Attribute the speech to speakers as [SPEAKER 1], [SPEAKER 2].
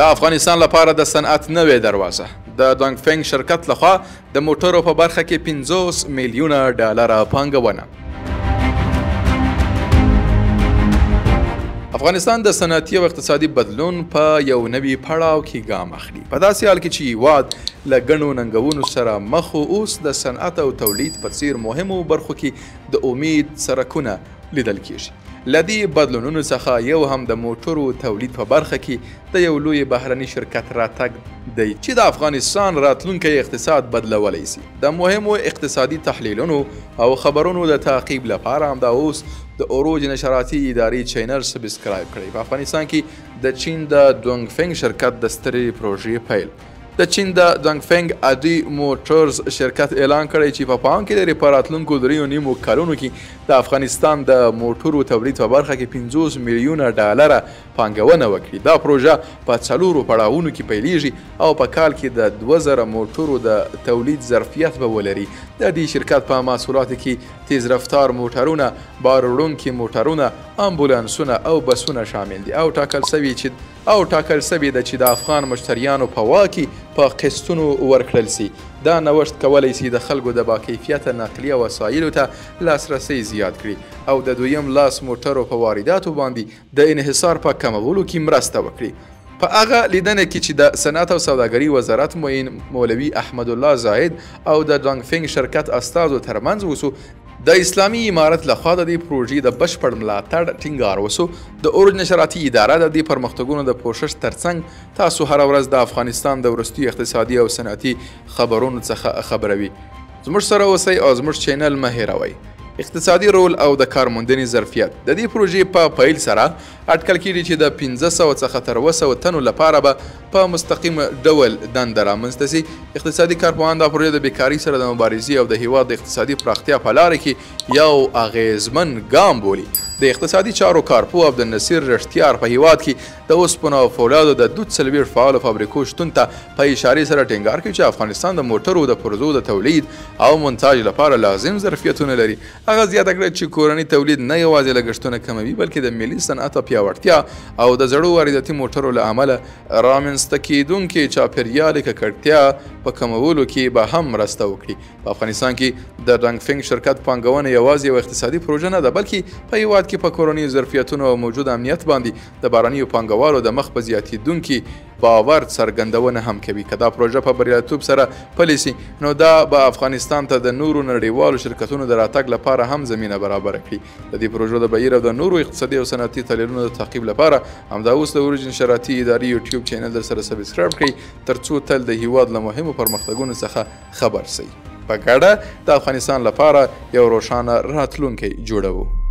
[SPEAKER 1] د افغانستان لپاره د صنعت نوې دروازه. د دونګفنګ شرکت لخوا د موټرو په برخه کې 50 میلیونه ډالره پانګونه. افغانستان د صنعتي او اقتصادي بدلون په یو نوي پړاو کې ګام اخلي. په داسې حال کې چې هیواد له ګڼو ننګونو سره مخ و، اوس د صنعت او تولید په څیر مهمو برخو کې د امید څرکونه لیدل کیږي. له دې بدلونونو څخه یو هم د موټرو تولید په برخه کې د یو لوی بهرني شرکت راتګ دی چې د افغانستان راتلونکی اقتصاد بدلولی سي. د مهمو اقتصادي تحلیلونو او خبرونو د تعقیب لپاره همدا اوس د اوروج نشراتي ادارې channel subscribe کړئ. په افغانستان کې د چین د دونګفنګ شرکت د سترې پروژې پیل. د چین د دونګفنګ ادي موټرز شرکت اعلان کړی چې په پام کې لري په راتلونکو 3.5 کلونو کې د افغانستان د موټرو تولید په برخه کې 50 میلیونه ډالره پانګونه وکړي. دا پروژه په 4 پړاوونو کې پیلیږي او په کال کې د 2000 موټرو د تولید ظرفیت به ولري. د دې شرکت په محصولاتو کې تیز رفتار موټرونه، بار وړونکي موټرونه، امبولانسونه او بسونه شامل دي او ټاکل سوې ده چې د افغان مشتریانو په واک کې په قسطونو ورکړل سي. دا نوښت کولی سي د خلکو د باکیفیته نقلیه وسایلو ته لاسرسی زیات کړي او د دویم لاس موټرو په وارداتو باندې د انحصار په کمولو کې مرسته وکړي. په هغه لیدنه کې چې د صنعت او سوداګرۍ وزارت معین مولوي احمدالله زاهد او د دونګفنګ شرکت استازو ترمنځ وسو، د اسلامي امارت لخوا د دې پروژې د بشپړ ملاتړ ټینګار وسو. د اورج نشراتي اداره د دې پرمختګونو د پوښښ ترڅنګ تاسو هره ورځ د افغانستان د وروستیو اقتصادي او صنعتي خبرونو څخه خبروي. زموږ سره اوسئ او زموږ channel مه هېروئ. اقتصادي رول او د کارموندنې ظرفیت. د دې پروژې په پیل سره اټکل کیږي چې د 500 څخه تر 700 تنو لپاره به په مستقیم ډول دنده رامنځته سي. اقتصادي کارپوهان دا پروژه د بیکارۍ سره د مبارزې او د هیواد د اقتصادي پراختیا په لاره کې یو اغیزمن ګام بولي. د اقتصادي چارو کارپوه عبدالنصیر رښتیار په هیواد کې د اوسپنو او فولادو د 42 فعالو فابریکو شتون ته په اشارې سره ټینګار کوي چې افغانستان د موټرو د پرزو د تولید او مونتاژ لپاره لازم ظرفیتونه لري. هغه زیاته کړه چې کورنی تولید نه یوازې لګښتونه کموي، بلکې د ملي صنعت پیاوړتیا او د زړو وارداتي موټرو له امله رامنځته کېدونکې چاپېریالي ککړتیا په کمولو کې به هم مرسته وکړي. په افغانستان کې د دونګفنګ شرکت پانګونه یوازې یوه اقتصادي پروژه نه ده، بلکې په هیواد کې په کورنیو ظرفیتونو او موجود امنیت باندې د بهرنیو پانګوالو د مخ په زیاتېدونکي باور څرګندونه هم کوي. که دا پروژه په بریالیتوب سره پلې سي، نو دا به افغانستان ته د نورو نړیوالو شرکتونو د راتګ لپاره هم زمینه برابره کړي. د دې پروژو د بهیر او د نورو اقتصادي او صنعتي تحلیلونو د تعقیب لپاره همدا اوس د اوروج نشراتي ادارې یوټیوب channel در سره subscribe کړئ، ترڅو تل د هیواد له مهمو پرمختګونو څخه خبر سئ. په ګډه د افغانستان لپاره یو روښانه راتلونکی جوړوو.